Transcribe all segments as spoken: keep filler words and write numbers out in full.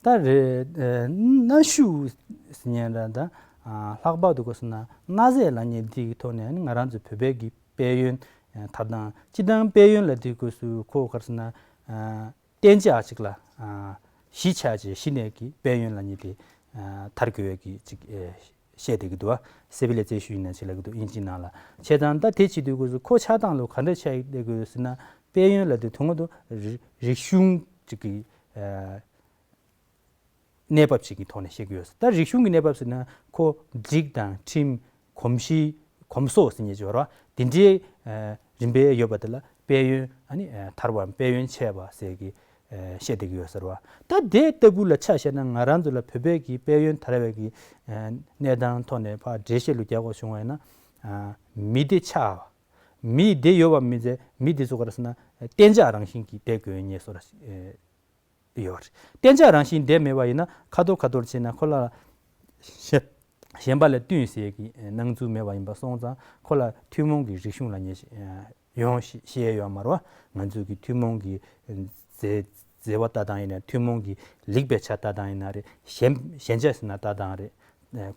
ད་རེད། གནའ་ཤུལ་ཟེར་མཁན་ར་ད་ལྷག་པར་དུ་གོ་སོང་ན་གནའ་རྫས་ལབ་མཁན་འདི་གི་ཐོག་ནས་ང་རང་ཚོ་བོད་པའི་གི་དཔལ་ཡོན་ཐར་སྟངས། སྤྱིར་བཏང་དཔལ་ཡོན་ལབ་དུས་སྐབས་སུ་ཁོ་ག་རེ་ཟེར་ན། གཏན་འཇགས་ཅིག་ལ་གཞི་ཆགས་བྱས་གཞི་ནས་ཀྱི་དཔལ་ཡོན་ལབ་མཁན་དེ་དར་དགོས་ཡས་ཀྱི་ཅིག་བཤད་བསྡད་ཀྱི་འདུག་བ། སི་བི་ལི་ཛེ་ཤན་ཡིན་ན་ཅིག་ལབ་ཀྱི་འདུག་དབྱིན་ཇིའི་ནང་ལ། བྱས་ཙང་ད་དེ་བྱེད་དུས་སྐབས་སུ་ཁོ་ཆགས་སྟངས་ལ་ག་འདྲ་ཆགས་བསྡད་དགོས་ཟེར་ན། དཔལ་ཡོན་ལབ་དུས་དོན་དངོས་དུ་རིག་རིག་གཞུང་ཅིག་གི་གནས་བབ་ཅིག་གི་ཐོག་ནས་བཤད་ཀྱི་ཡོད། ད་རིག་གཞུང་གི་གནས་བབ་ཟེར་ན་ཁོ་སྒྲིག་དང་ཁྲིམས། གོམས་གཤིས། གོམས་སྲོལ་ཟེར་མཁན་ཅིག་ཡོད་རེད་བ། དེ་འདྲའི་རིམ་པས་ཡོད་པ་དེ་ལ་དཔལ་ཡོན་ཨ་ནི་དར་བའམ་དཔལ་ཡོན་ཆེ་བ་ཟེར་གི་བཤད་བསྡད་ཀྱི་ཡོད་ཟེར་བ། ད་དེ་ལྟ་བུ་ལ་ཆ་བཞག་ན་ང་རང་ཚོ་ལ་བོད་པའི་གི་དཔལ་ཡོན་དར་བའི་གི་གནས་སྟངས་ཐོག་ནས་ཕར་འགྲེལ་བཤད་ལ་རྒྱག་དགོས་བྱུང་བ་ཡིན་ན། མི་དེ་ཆགས། མི་དེ་ཡོད་པ་མི་ཚད་མི་དེ་ཚོ་ག་རེ་ཟེར་ན་གཏན་འཇགས་རང་བཞིན་གྱིས་བསྡད་དགོས་ངེས་སོ་ར། ཡོད་རེད། གཏན་འཇགས་རང་བཞིན་ལྡན་མེད་པ་ཡིན་ན་ཁ་ཐོར་ཁ་ཐོར་བྱས་ན་ཁོ་ལ་གཞན་གཞན་པ་ལ་བསྟུན་ཟེར་གྱི་སྣང་ཚུལ་མེད་པ་ཡིན་པ་སོང་ཙང་ཁོ་ལ་ཐུན་མོང་གི་རིག་གཞུང་ལབ་མཁན་ཞིག་ཡོང་ཤེས་ཡོད་མ་རེད་བ། ང་ཚོ་གི་ཐུན་མོང་གི་མཛེས་མཛེས་པ་ལྟ་སྟངས་ཡིན་ན། ཐུན་མོང་གི་ལེགས་པའི་ཆ་ལྟ་སྟངས་ཡིན་ན་རེད། ཞན་ཞན་ཆ་ཟེར་ན་ལྟ་སྟངས་རེད།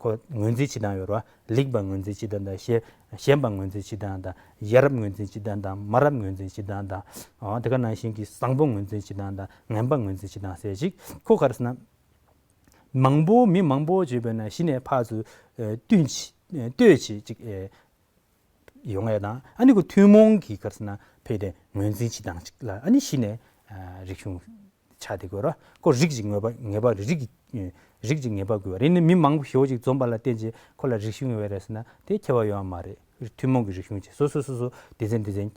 ཁོ་ངོས་འཛིན་བྱེད་སྟངས་ཡོད་རེད་བ། ལེགས་པ་ངོས་འཛིན་བྱེད་སྟངས་དང་། ཞན་ཞན་པ་ངོས་འཛིན་བྱེད་སྟངས་དང་། ཡ་རབས་ངོས་འཛིན་བྱེད་སྟངས་དང་། མ་རབས་ངོས་འཛིན་བྱེད་སྟངས་དང་། ཨ་དེ་ག་ནང་བཞིན་གྱི་བཟང་པོ་ངོས་འཛིན་བྱེད་སྟངས་དང་། ངན་པ་ངོས་འཛིན་བྱེད་སྟངས་ཟེར་ཅིག་ཁོ་ག་རེ་ཟེར་ན། མང་པོ་མི་མང་པོ་བྱས་པས་ན་གཞི་ནས་ཕར་ཚུར་བསྟུན་བྱེད་ལྟོས་བྱེད་ཅིག་ཡོང་ཡ་དང་། ཨ་ནི་ཁོ་ཐུན་མོང་གི་ག་རེ་ཟེར་ན་ཕེ་དེ་ངོས་འཛིན་བྱེད་སྟངས་ཅིག་ལ་ཨ་ནི་གཞི་ནས་རིག་གཞུང་ཆགས་བསྡད་དགོས་ར། ཁོ་རིགས་ཀྱི་ངེས་པ་ངེས་པ་རིགས་ཀྱི་རིགས་ཀྱི་ངེས་པ་དགོས་པ་རེད། ནི་མི་མང་པོ་ཞེ་པོ་ཅིག་འཛོམས་པ་ལ་བརྟེན་བྱས་ཁོ་ལ་རིག་གཞུང་ཡོད་པ་རེད་ཟེར་ན་དེ་ཁྱད་པར་ཡོད་མ་རེད། ཐུན་མོང་གི་རིག་གཞུང་བྱས་སོ་སོ་སོ་སོ་སྡེ་ཚན་སྡེ་ཚན་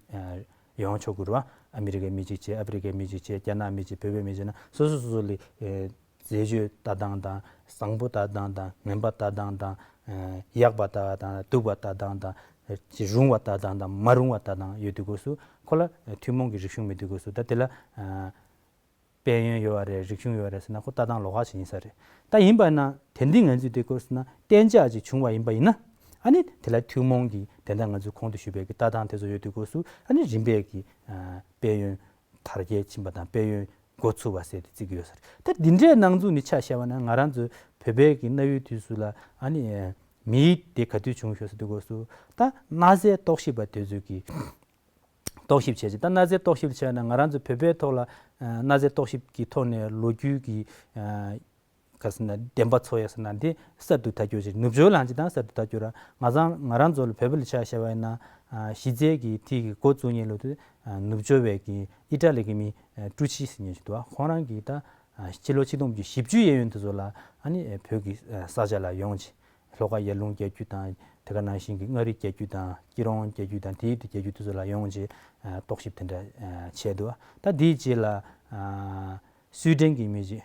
ཡོང་ཆོག་གི་རེད་བ། ཨ་མི་རི་ཀའི་མི་གཅིག་བྱས། ཨ་ཧྥེ་རི་ཀའི་མི་གཅིག་བྱས། རྒྱ་ནག་མི་གཅིག་བོད་པའི་མི་གཅིག་ན་སོ་སོ་སོ་སོ་ལ་མཛེས་དཔྱོད་ལྟ་སྟངས་དང་། བཟང་པོ་ལྟ་སྟངས་དང་། ངན་པ་ལྟ་སྟངས་དང་། ཡག་པ་ལྟ་སྟངས་དང་། སྡུག་པ་ལྟ་སྟངས་དང་། རུང་བ་ལྟ་སྟངས་དང་། མ་རུང་བ་ལྟ་སྟངས་ཡོད་དུས་སྐབས་སུ་ཁོ་ལ་ཐུན་མོང་གི་རིག་གཞུང་མེད་དུས་སྐབས་སུ་ད་དེ་ལ་དཔལ་ཡོན་ཡོད་པ་རེད། རིག་གཞུང་ཡོད་པ་རེད་ཟེར་ན་ཁོ་ལྟ་སྟངས་ལོགས་ཀ་ཅིག་ཡིན་ས་རེད། ད་ཡིན་པ་ན་དེ་འདི་ང་ཚོས་དེ་སྐོར་ཟེར་ན་གཏན་འཇགས་ཅིག་བྱུང་བ་ཡིན་པ་ཡིན་ན། ཨ་ནི་དེ་ལ་ཐུན་མོང་གི་དེ་འདྲ་ང་ཚོས་གོང་དུ་ཞུས་པའི་གི་ལྟ་སྟངས་དེ་ཚོ་ཡོད་དུས་སྐབས་སུ་ཨ་ནི་རིམ་པས་ཀྱི་དཔལ་ཡོན་དར་རྒྱས་ཕྱིན་པ་དང་དཔལ་ཡོན་འགོ་ཚུགས་པ་ཟེར་ཏེ་བརྩི་གི་ཡོད་ས་རེད། ད་འདི་འདྲའི་སྣང་ཚུལ་ནི་ཆ་བཞག་པ་ན་ང་རང་ཚོ་བོད་པའི་གི་གནའ་བོའི་དུས་སུ་ལ་ཨ་ནི་མིའི་སྡེ་ག་དུས་བྱུང་ཤོག་ཟེར་དུས་སྐབས་སུ་ད་གནའ་རྫས་རྟོག་ཞིབ་པ་དེ་ཚོས་ཀྱི་རྟོག་ཞིབ་བྱས་ཅིག་ད་གནའ་རྫས་རྟོག་ཞིབ་བྱས་ན་ང་རང་ཚོ་བོད་པའི་ཐོག་ལ་གནའ་རྫས་རྟོག་ཞིབ་ཀྱི་ཐོག་ནས་ལོ་རྒྱུས་ཀྱི་ག་ཟེར་ན་བདེན་པ་འཚོལ་ཡ་ཟེར་ན་འདི་གསར་དུ་ལྟ་རྒྱུ་ཅིག་ནུབ་ཕྱོགས་ལ་ཅིག་དང་གསར་དུ་ལྟ་རྒྱུ་ར། ང་ཚང་ང་རང་ཚོ་ལ་བོད་པ་ལ་ཆ་བཞག་པ་ཡིན་ན་གཞི་རྩའི་གི་དེ་གི་འགོ་བཙུགས་མཁན་ལོ་དེ་ནུབ་ཕྱོགས་པའི་གི་ཨི་ཊ་ལི་གི་མི་ཀྲུ་ཆི་ཟེར་མཁན་ཞིག་འདུག་ཁོང་རང་གིས་ད་ཕྱི་ལོ་ཆིག་སྟོང་དགུ་བརྒྱ་བཞི་བཅུ་གཡས་གཡོན་དེ་ཚོ་ལ་ཨ་ནི་བོད་ཀྱི་ས་ཆ་ལ་ཡོང་ཅིག་ལྷོ་ཁ་ཡར་ཀླུང་རྒྱག་རྒྱུ་དང་། དེ་ག་ནང་བཞིན་གྱི་མངའ་རིས་རྒྱག་རྒྱུ་དང་། སྐྱིད་རོང་རྒྱག་རྒྱུ་དང་། དེའི་དེ་རྒྱག་རྒྱུ་དེ་ཚོ་ལ་ཡོང་བྱས་རྟོག་ཞིབ་དེ་འདྲ་བྱས་འདུག་ད་དེའི་རྗེས་ལ་སུའི་ཌེན་གྱི་མི་ཅིག་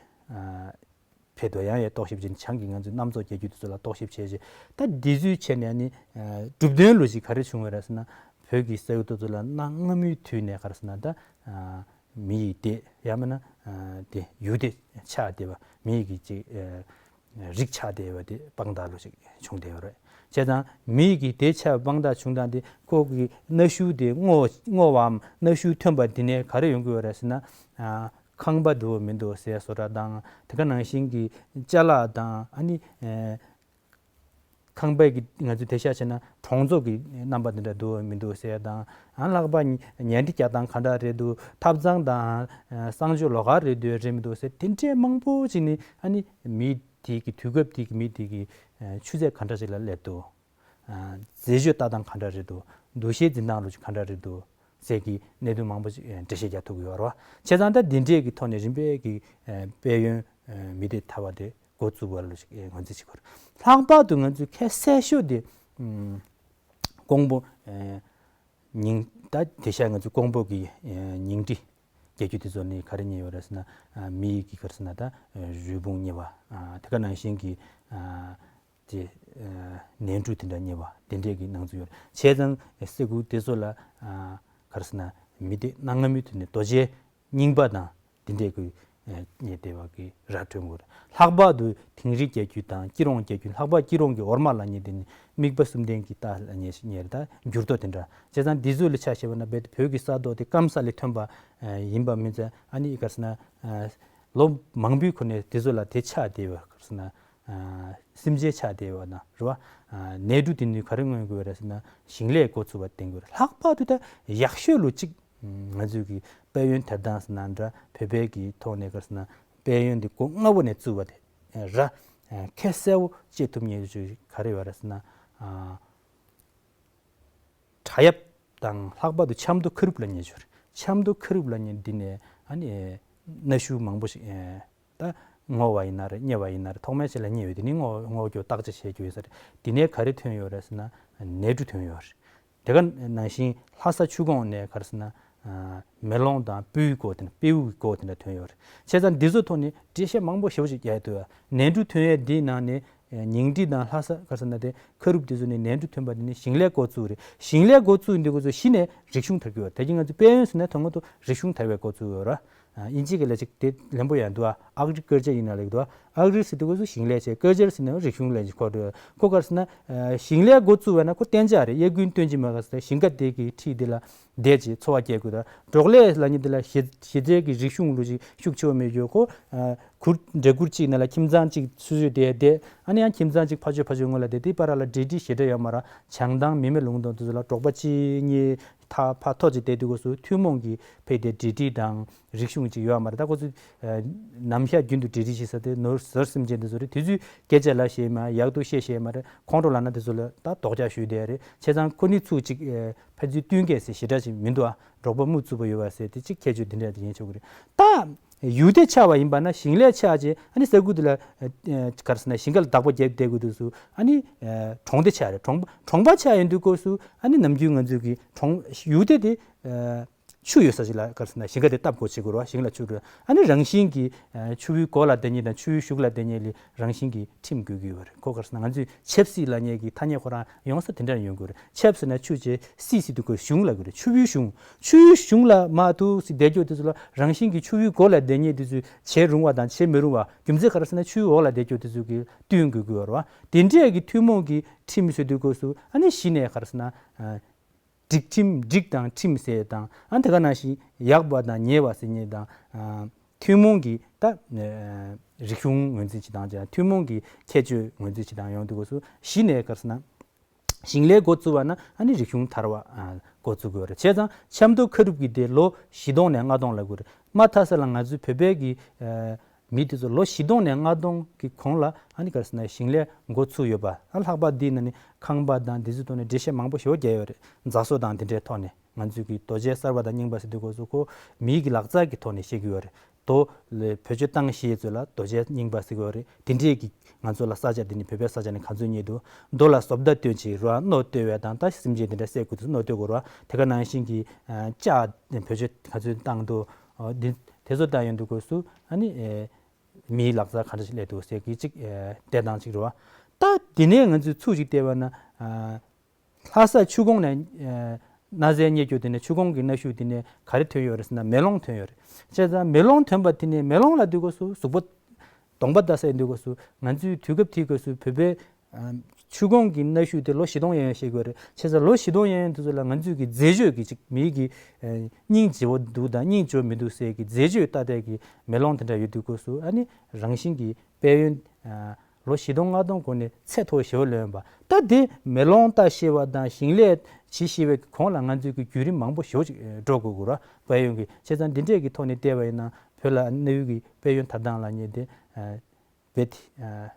ཕེབས་འདུག་ཡང་ཡང་རྟོག་ཞིབ་བྱས་ནས་བྱང་གི་ང་ཚོའི་གནམ་མཚོ་རྒྱག་རྒྱུ་དེ་ཚོ་ལ་རྟོག་ཞིབ་བྱས་རྗེས་ད་འདི་ཚོའི་ཆེད་ནས་ནི་གྲུབ་དོན་ལོ་ཞིག་ག་རེ་བྱུང་བ་རེད་ཟེར་ན། བོད་ཀྱི་ས་ཁུལ་དེ་ཚོ་ལ་གནའ་སྔ་མོའི་དུས་ནས་ག་རེ་ཟེར་ན་ད་མི་ཡི་སྡེ་ཡང་མིན་ན་དེ་ཡུལ་སྡེ་ཆགས་བསྡད་པ། མི་ཡི་གི་ཅིག་རིགས་ཆགས་བསྡད་པ་དེ་དཔང་རྟགས་ལོ་ཞིག་བྱུང་བསྡད་ཡོད་རེད། བྱས་ཙང་མི་ཡི་གི་སྡེ་ཆགས་དཔང་རྟགས་བྱུང་སྟངས་དེ་ཁོ་གི་གནའ་ཤུལ་དེ་སྔོ་སྔོ་བའམ་གནའ་ཤུལ་ཐོན་པ་འདི་ནས་ག་རེ་ཡོང་གི་ཡོད་རེད་ཟེར་ན། ཁང་པ་འདུག་མི་འདུག་ཟེར་བཟོ་འདྲ་དང་། དེ་ག་ནང་བཞིན་གྱི་ཅ་ལག་དང་། ཨ་ནི་ཁང་པའི་གི་ང་ཚོས་དེ་ཤ་བྱས་ན་གྲོང་ཚོ་གི་རྣམ་པ་འདི་འདྲ་འདུག་མི་འདུག་ཟེར་དང་། ཨ་ལག་པ་ཉལ་ཁྲི་རྒྱག་སྟངས་ག་འདྲ་རེད་འདུག་ཐབ་ཚང་དང་གསང་སྤྱོད་ལོགས་ཀ་རེད་འདུག་རེད་མི་འདུག་ཟེར་དེ་འདྲའི་མང་པོ་ཅིག་ནི་ཨ་ནི་མི་དེ་གི་དུས་སྐབས་དེ་གི་མི་དེ་གི་ཆུ་ཚད་ག་འདྲ་ཞིག་ལ་སླེབས་འདུག་རྫས་སྤྱོད་ལྟ་སྟངས་ག་འདྲ་རེད་འདུག་འདུ་ཤེས་འཛིན་སྟངས་ལོ་ཅིག་ག་འདྲ་རེད་འདུག་ཟེར་གྱི་གནད་དོན་མང་པོ་ཅིག་འགྲེལ་བཤད་རྒྱག་ཐུབ་ཀྱི་ཡོད་རེད་བ། བྱས་ཙང་ད་འདི་འདྲས་ཀྱི་ཐོག་ནས་རིམ་པས་ཀྱི་དཔལ་ཡོན་མི་སྡེ་དར་བ་དེ་འགོ་བཙུགས་པ་ལོ་ཞིག་ངོས་འཛིན་བྱེད་དགོས་རེད། ལྷག་པར་དུ་ང་ཚོས་གལ་གསལ་ཤོས་དེ་ཀོང་པོ་ཉིང་ད་དེ་ཤ་ང་ཚོས་ཀོང་པོ་གི་ཉིང་ཁྲི་རྒྱལ་རྒྱུད་དེ་ཚོ་ནི་ག་རེ་རྙེད་ཡོད་རེད་ཟེར་ན། མི་ཡི་གི་ག་རེ་ཟེར་ན་ད་རུས་ཕུང་རྙེད་པ། དེ་ག་ནང་བཞིན་གྱི་དེ་ནས་འབྲུ་དེ་འདྲ་རྙེད་པ་དེ་འདྲས་ཀྱི་སྣང་ཚུལ་ཡོད་རེད། བྱས་ཙང་ས་ཁུལ་དེ་ཚོ་ལ་ག་རེ་ཟེར་ན་མི་སྡེ་གནའ་སྔ་མོའི་དུས་ནས་རྡོ་རྗེ་རྙིང་པ་དང་དེ་འདྲས་ཀྱི་རྙེད་བསྡད་པ་གི་ར་འཕྲོད་དགོས་རེད། ལྷག་པར་དུ་དིང་རི་རྒྱལ་རྒྱུད་དང་སྐྱིད་རོང་རྒྱལ་རྒྱུད། ལྷག་པར་སྐྱིད་རོང་གི་འོར་མ་ལབ་མཁན་དེ་ནི་དམིགས་པ་གསུམ་ལྡན་གྱི་རྟ་ལབ་མཁན་ཞིག་རྙེད་རེད། ད་འགྱུར་རྡོ་དེ་འདྲ། བྱས་ཙང་འདི་ཚོ་ལ་ཆ་བཞག་པ་ན་རྦད་དེ་བོད་ཀྱི་ས་ཐོག་དེ་སྐམ་ས་ལས་ཐོན་པ་ཡིན་པ་མིན་ཙང་། ཨ་ནི་ག་རེ་ཟེར་ན། ལོ་མང་པོའི་གོང་ནས་དེ་ཚོ་ལ་དེ་ཆགས་བསྡད་པ་ག་རེ་ཟེར་ན། ཨ། སེམས་ཅན་ཆགས་བསྡད་པ་དང་རེད་བ། ཨ། ནས་འབྲུ་དེ་ནི་ག་རེ་མངོན་དགོས་རེད་ཟེར་ན་ཞིང་ལས་འགོ་ཚུགས་པ་བསྟན་དགོས་རེད། ལྷག་པར་དུ་ད་ཡག་ཤོས་ལོ་གཅིག་ང་ཚོས་ཀྱི་དཔལ་ཡོན་དེབ་ཐེར་ཟེར་ན་འདྲ། བོད་པའི་གི་ཐོག་ནས་ག་རེ་ཟེར་ན་དཔལ་ཡོན་འདི་འགོ་སྔ་པོ་ནས་བཙུགས་པ་དེ་ར། ཨ། ཁ་གསལ་པོ་བྱེད་ཐུབ་མཁན་ཚོ་ག་རེ་ཡོད་རེད་ཟེར་ན། ཨ། བྲག་གཡབ་དང་ལྷག་པར་དུ་ཆབ་མདོ་ཁ་རུབ་ལབ་མཁན་ཅིག་ཡོད་རེད། ཆབ་མདོ་ཁ་རུབ་ལབ་མཁན་འདི་ནས་ཨ་ནི་གནའ་ཤུལ་མང་པོ་ཞིག་ད་བརྔོས་པ་ཡིན་ན་རེད། རྙེད་པ་ཡིན་ན་རེད། ཐོག་མའི་ཆར་ལ་རྙེད་ཡོད། དེ་ནི་བརྔོས་བརྔོས་རྒྱུ་བརྟག་དཔྱད་བྱེད་རྒྱུ་ཡིན་ས་རེད། དེ་ནས་ག་རེ་ཐོན་ཡོད་རེད་ཟེར་ན་ནས་འབྲུ་ཐོན་ཡོད་རེད། དེ་ག་ནང་བཞིན་ལྷ་ས་ཆུ་ཁོངས་ནས་ག་རེ་ཟེར་ན། ཨ། མེ་ལོང་དང་སྤོས་སྐོར་དེ་འདྲ། སྤོས་དབུགས་སྐོར་དེ་འདྲ་ཐོན་ཡོད་རེད། བྱས་ཙང་འདི་ཚོ་ཐོག་ནས་འགྲེལ་བཤད་མང་པོ་ཞེ་པོ་ཅིག་རྒྱག་ཡ་འདུག་ནས་འབྲུ་ཐོན་ཡས་འདིའི་ནང་ནས་ཉིང་ཁྲི་དང་ལྷ་ས་ག་རེ་ཟེར་ན་དེ་ཁ་རུབ་དེ་ཚོ་ནས་ནས་འབྲུ་ཐོན་པ་དེ་ནི་ཞིང་ལས་འགོ་བཙུགས་རེད། ཞིང་ལས་འགོ་བཙུགས་འདི་འགོ་ཚུགས་གཞི་ནས་རིག་གཞུང་དར་གྱི་ཡོད་རེད། དེ་གིན་ང་ཚོ་དཔལ་ཡོན་ཟེར་ནས་དོན་ངོ་ཐོག་རིག་གཞུང་དར་བའི་འགོ་བཙུགས་ཡོད་རེད། ཨ། དབྱིན་ཇི་གི་ལ་ཅིག་དེ་ལན་པོ་ཡང་འདུག་ཨ། ཨག་རི་ཀལ་ཅར་ཡིན་ན་ལེགས་འདུག་ཨ། ཨག་རི་ཟེར་དུས་སྐབས་སུ་ཞིང་ལས་བྱས། ཀལ་ཅར་ཟེར་ན་རིག་གཞུང་ལ་ཅིག་གོ་འགྲོ། ཁོ་ག་རེ་ཟེར་ན། ཨ། ཞིང་ལས་འགོ་བཙུགས་པ་ན་ཁོ་གཏན་འཇགས་རེད། གཡས་གཡོན་སྟོན་གྱི་མ་ག་ཟེར། ཞིང་ཁ་དེ་གི་འཁྲིས་དེ་ལ་བསྡད་ཅིག་འཚོ་བ་སྐྱེལ་དགོས། ད་འབྲོག་ལས་ལབ་མཁན་དེ་ལ་གཞི་གཞི་རྩའི་གི་རིག་གཞུང་ལོ་ཅིག་ཤུགས་ཆེ་བ་མེད་རྒྱུ། ཁོ། ཨ། གུར་འདྲ་གུར་གཅིག་ནང་ལ་ཁྱིམ་ཚང་གཅིག་སོ་སོས་བསྡད་བསྡད། ཨ་ནི་ཡང་ཁྱིམ་ཚང་གཅིག་ཕར་ཕྱོགས་ཕར་ཕྱོགས་སྔོན་ལ་བསྡད། དེའི་བར་ལ་འབྲེལ་འདྲིས་ཞེ་དྲག་ཡོད་མ་རེད། བྱང་ཐང་མི་མེད་ལུང་ཐང་དེ་ཚོ་ལ་འབྲོག་པ་གཅིག་གཉིས་ཐ་ཕར་ཐོག་ཅིག་བསྡད་དུས་སྐབས་སུ་ཐུན་མོང་གི་ཕ་གིའི་འབྲེལ་འདྲིས་དང་རིག་གཞུང་ཅིག་ཡོད་མ་རེད། ད་ཁོ་ཚོས། ཨ། ནམ་ཞག་རྒྱུན་དུ་འབྲེལ་འདྲིས་བྱེད་ས་དེ་ནོར་ཟུར་སེམས་ཅན་དེ་ཚོ་རེད། དེ་ཚོས་སྐད་ཆ་ལབ་ཤེས་མ། ཡག་སྡུག་བཤད་ཤེས་མ་རེད། ཁོང་ཁྲོ་ལངས་ན་དེ་ཚོ་ལ་ད་དོགས་འཆར་ཞུས་བསྡད་རེད། བྱས་ཙང་ཁོ་གཉིས་ཚུར་ཅིག་ཨ། ཕན་ཚུན་བསྟུན་མཁན་ཟེར་ཞེ་དྲག་ཅིག་མི་འདུག་ཨ། འབྲོག་པ་མུ་མཐུད་པ་ཡོད་པ་ཟེར་དེ་ཅིག་ཁྱད་ཆོས་དེ་འདྲ་དེ་ཡིན་ཆོག་གི་རེད། ད་ཡུལ་སྡེ་ཆགས་པ་ཡིན་པ་ན་ཞིང་ལས་ཆགས་རྗེས་ཨ་ནི་ས་ཁུལ་དེ་ལ། ཨ། ག་རེ་ཟེར་ན་ཞིང་ཁ་ལ་བདག་པོ་བརྒྱབ་བསྡད་དགོས་དུས་སུ་ཨ་ནི། ཨ། གྲོང་སྡེ་ཆགས་རེད། གྲོང་པ་གྲོང་པ་ཆགས་ཡོང་དུས་སྐབས་སུ་ཨ་ནི་ནམ་རྒྱུན་ང་ཚོས་ཀྱི་གྲོང་ཡུལ་སྡེ་དེ། ཨ། ཆུ་ཡོད་ས་ཞིག་ལ་ག་རེ་ཟེར་ན་ཞིང་ཁ་དེ་བཏབ་དགོས་བྱེད་དགོས་རེད་བ། ཞིང་ལ་ཆུ་འགྲོ། ཨ་ནི་རང་བཞིན་གྱིས། ཨ། ཆུ་བོའི་མགོ་ལ་བསྡད་མཁན་དང་ཆུ་བོའི་གཞུག་ལ་བསྡད་མཁན་ལ་རང་བཞིན་གྱིས་ཁྲིམས་དགོས་ཀྱི་ཡོད་རེད། ཁོ་ག་རེ་ཟེར་ན་ང་ཚོས་ཆབ་སྲིད་ལབ་མཁན་གྱི་ཐ་སྙད་ཁོ་རང་ཡོང་ས་དེ་འདྲ་ཡོང་དགོས་རེད། ཆབ་ཟེར་ན་ཆུ་བྱས། སྲིད་ཟེར་དུས་ཁོ་གཞུང་ལབ་དགོས་རེད། ཆུ་བོའི་གཞུང་། ཆུ་བོའི་གཞུང་ལ་མར་ཐུག་སེ་བསྡད་རྒྱུ་དེ་ཚོ་ལ་རང་བཞིན་གྱིས་ཆུ་བོའི་མགོ་ལ་བསྡད་མཁན་དེ་ཚོས་བྱེད་རུང་བ་དང་བྱེད་མི་རུང་བ། རྒྱུ་མཚན་ག་རེ་ཟེར་ན་ཆུའི་འོག་ལ་བསྡད་རྒྱུ་དེ་ཚོས་ཀྱིས་བསྟུན་དགོས་ཀྱི་ཡོད་རེད་བ། དེ་འདྲས་ཀྱི་ཐུན་མོང་གི་ཁྲིམས་ཟེར་དུས་སྐབས་སུ་ཨ་ནི་གཞི་ནས་ག་རེ་ཟེར་ན། ཨ། སྒྲིག་ཁྲིམས། སྒྲིག་དང་ཁྲིམས་ཟེར་དང་། ཨ། དེ་ག་ནང་བཞིན་ཡག་པ་དང་ཉེས་པ་ཟེར་མཁན་དང་། ཨ། ཐུན་མོང་གི་ད། ཨ། རིག་གཞུང་ངོས་འཛིན་བྱེད་སྟངས་ཅིག་དང་། ཐུན་མོང་གི་ཁྱད་ཆོས་ངོས་འཛིན་བྱེད་སྟངས་ཡོང་དུས་སྐབས་སུ་གཞི་ནས་ག་རེ་ཟེར་ན། ཞིང་ལས་འགོ་བཙུགས་པ་ན་ཨ་ནི་རིག་གཞུང་དར་བ། ཨ། འགོ་བཙུགས་དགོས་རེད། བྱས་ཙང་ཆབ་མདོ་ཁ་རུབ་ཀྱི་དེ་ལོ་བཞི་སྟོང་ནས་ལྔ་སྟོང་ལབ་དགོས་རེད། མ་མཐའ་ས་ལ་ང་ཚོའི་བོད་པའི་གི། ཨ། མི་དེ་ཚོ་ལོ་བཞི་སྟོང་ནས་ལྔ་སྟོང་གི་གོང་ལ་ཨ་ནི་ག་རེ་ཟེར་ན་ཞིང་ལས་འགོ་ཚུགས་ཡོད་པ། ཨ། ལྷག་པར་འདི་ན་ནི་ཁང་པ་དང་འདི་ཚོའི་ཐོག་ནས་འགྲེལ་བཤད་མང་པོ་ཞེ་པོ་རྒྱག་ཡོད་རེད། རྫ་བཟོ་དང་འདི་འདྲའི་ཐོག་ནས། ང་ཚོས་ཀྱི་རྡོ་གཅལ་གསར་པ་དང་རྙིང་པ་ཟེར་དུས་སྐབས་སུ་ཁོ་མིའི་གི་ལག་རྩལ་གྱི་ཐོག་ནས་བཤད་ཀྱི་ཡོད་རེད། རྡོ་ལ་བེད་སྤྱོད་བཏང་ཤེས་ཚོ་ལ་རྡོ་གཅལ་རྙིང་པ་ཟེར་གྱི་ཡོད་རེད། དེ་འདྲས་ཀྱི་ང་ཚོ་ལ་ས་ཆ་འདི་ནི་བོད་པའི་ས་ཆ་ནི་ག་ཚོད་རྙེད་འདུག་རྡོ་ལ་བཟོ་ལྟ་སྟོན་བྱེད་རོགས། སྣོད་བཏོད་པ་དང་། ད་སེམས་ཅན་དེ་འདྲ་བསད་དགོས་དུས་སྣོད་བཏོད་དགོས་རོགས། དེ་ག་ནང་བཞིན་གྱི། ཨ། ལྕགས་བེད་སྤྱོད་ག་ཚོད་བཏང་འདུག་འདི་དེ་ཚོ་ལྟ་ཡོང་དུས་སྐབས་སུ་ཨ་ནི། ཨེ། མིའི་ལག་རྩལ་ག་འདྲ་ཞིག་སླེབས་འདུག་ཟེར་གྱི་ཅིག་ཨེ། བལྟས་སྟངས་ཅིག་རེད་བ། ད་འདི་ནས་ང་ཚོས་ཚུར་ཅིག་བལྟས་པ་ན། ཨ། ལྷ་ས་ཆུ་ཁོངས་ནས། ཨ། གནའ་རྫས་རྙེད་རྒྱུ་དེ་ནས་ཆུ་ཁོངས་ཀྱི་གནའ་ཤུལ་དེ་ནས་ག་རེ་ཐོན་ཡོད་རེད་ཟེར་ན་མེ་ལོང་ཐོན་ཡོད་རེད། བྱས་ཙང་མེ་ལོང་ཐོན་པ་དེ་ནས་མེ་ལོང་ལབ་དུས་སྐབས་སུ་གཟུགས་པོ་གདོང་པ་ལྟ་ས་ཡིན་དུས་སྐབས་སུ་ང་ཚོས་དུས་སྐབས་དེའི་སྐབས་སུ་བོད་པའི། ཨ། ཆུ་ཁོངས་ཀྱི་གནའ་ཤུལ་དེ་ལོ་བཞི་སྟོང་ཡན་ཡོད་བཤད་ཀྱི་ཡོད་རེད། བྱས་ཙང་ལོ་བཞི་སྟོང་ཡན་ཡོད་དུས་ཚོད་ལ་ང་ཚོས་ཀྱི་མཛེས་དཔྱོད་ཀྱི་ཅིག་མིའི་གི། ཨ། སྙིང་རྗེ་བོ་འདུག་དང་སྙིང་རྗེ་བོ་མི་འདུག་ཟེར་གྱི་མཛེས་དཔྱོད་ལྟ་བསྡད་ཀྱི་མེ་ལོང་དེ་འདྲ་ཡོད་དུས་སྐབས་སུ་ཨ་ནི་རང་བཞིན་གྱི་དཔལ་ཡོན། ཨ། ལོ་བཞི་སྟོང་ལྔ་སྟོང་གོང་ནས་ཚད་མཐོ་ཞེ་པོ་ལོན་པ། ད་དེ་མེ་ལོང་ལྟ་ཤེས་པ་དང་ཞིང་ལས་བྱེད་ཤེས་པའི་གོང་ལ་ང་ཚོས་ཀྱི་བརྒྱུད་རིམ་མང་པོ་ཞེ་པོ་ཅིག་འགྲོ་དགོས་ཀྱི་རེད། དཔལ་ཡོན་གྱི། བྱས་ཙང་འདི་འདྲས་ཀྱི་ཐོག་ནས་བལྟས་པ་ཡིན་ན་བོད་ལ་གནའ་བོའི་གི་དཔལ་ཡོན་དར་སྟངས་ལབ་མཁན་དེ། ཨ། རྦད་དེ། ཨ།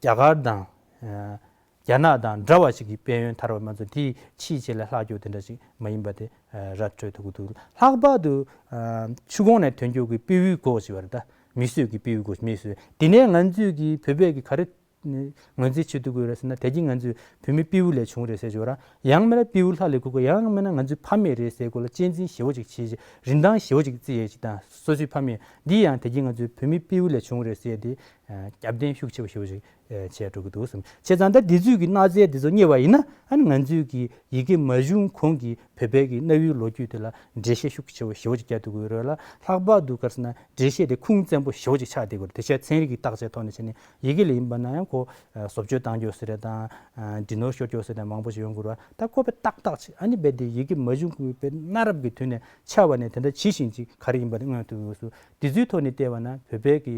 རྒྱ་གར་དང་། ཨ། རྒྱ་ནག་དང་འདྲ་བ་ཞིག་གི་དཔལ་ཡོན་དར་བ་མ་ཚད་དེའི་ཕྱིའི་ཆེད་ལ་ལྷག་རྒྱུ་དེ་འདྲ་ཞིག་མ་ཡིན་པ་དེ། ཨ། ར་སྤྲོད་ཐུབ་ཀྱི་འདུག་ལྷག་པར་དུ། ཨ། ཆུ་ཁོངས་ནས་ཐོན་རྒྱུ་གི་སྤོས་དབུལ་གོ་ཞེས་པ་རེད། ད་མིས་བཟོས་ཀྱི་སྤོས་དབུལ་གོ། མིས་བཟོས། དེ་ནས་ང་ཚོས་ཀྱི་བོད་པས་ཀྱི་ག་རེ་ངོས་འཛིན་བྱེད་ཐུབ་ཀྱི་ཡོད་རེད་ཟེར་ན། དེ་གིན་ང་ཚོས་བོད་མི་སྤོས་དབུལ་ལས་བྱུང་རེད་ཟེར་གྱི་ཡོད་ར། ཡང་མིན་ན་སྤོས་དབུལ་ལྷ་ལས་ཁུག་གོ། ཡང་མིན་ན་ང་ཚོའི་ཕ་མེས་རེད་ཟེར་གོ་ལ་གཅེས་འཛིན་ཞེ་པོ་ཅིག་བྱེད་ཅིག་རིན་ཐང་ཞེ་པོ་ཅིག་བརྩི་ཡས་ཅིག་དང་། སོ་སོའི་ཕ་མེས་འདི་ཡང་དེ་གིན་ང་ཚོའི་བོད་མི་སྤོས་དབུལ་ལས་བྱུང་རེད་ཟེར་ཏེ། རྒྱབ་རྟེན་ཤུགས་ཆེ་བ་ཞེ་པོ་ཅིག་བྱས་འགྲོ་གི་འདུག་ཟེར། བྱས་ཙང་ད་འདི་ཚོའི་གི་གནའ་རྫས་འདི་ཚོ་རྙེད་པ་ཡིན་ན། ཨ་ནི་ང་ཚོའི་གི་ཡི་གེ་མ་བྱུང་གོང་གི་བོད་པའི་གི་གནའ་བོའི་ལོ་རྒྱུས་དེ་ལ་འགྲེལ་བཤད་ཤུགས་ཆེ་བ་ཞེ་པོ་ཅིག་རྒྱག་ཐུབ་ཀྱི་ཡོད་རེད་ལ། ལྷག་པར་དུ་ག་རེ་ཟེར་ན་འགྲེལ་བཤད་དེ་ཁུངས་བཙན་པོ་ཞེ་པོ་ཅིག་ཆགས་བསྡད་ཀྱི་ཡོད་རེད། དེ་བྱས་ཚན་རིག་གི་བརྟག་དཔྱད་ཐོག་ནས་བྱས་ནས་ཡི་གེ་ལ་ཡིན་པ་ན་ཡང་ཁོ་བཟོ་བཅོས་བཏང་རྒྱུ་ཟེར་རེད་དང་། འབྲི་ནོར་ཤོར་རྒྱུ་ཟེར་ནས་མང་པོ་ཞིག་ཡོང་གི་རེད་བ། ད་ཁོ་དཔེ་ཏག་ཏག་ཅིག་ཨ་ནི་རྦད་དེ་ཡི་གེ་མ་བྱུང་གི་དཔེ་གནའ་རབས་ཀྱི་དུས་ནས་ཆགས་པ་ནས་དེ་འདྲ་ཇི་བཞིན་ཅིག་ག་རེ་ཡིན་པ་དེ་མངོན་ཐུབ་ཀྱི་ཡོད་ཟེར། དེ་ཚོའི་ཐོག་ནས་བལྟས་པ་ན་བོད་པའི་གི་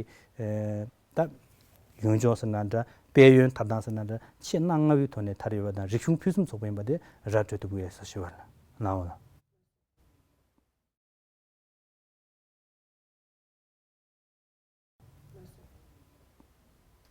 ད་ཡུལ་ལྗོངས་ཟེར་ན་འདྲ། དཔལ་ཡོན་དར་སྟངས་ཟེར་ན་འདྲ། ཆེས་གནའ་སྔ་བོའི་ཐོག་ནས་དར་ཡོད་པ་དང་། རིག་གཞུང་ཕུན་སུམ་ཚོགས་པ་ཡིན་པ་དེ་ར་སྤྲོད་ཐུབ་ཀྱི་ཡོད་ཟེར་ཞུ་བ་ལ་ནའོ་ལ།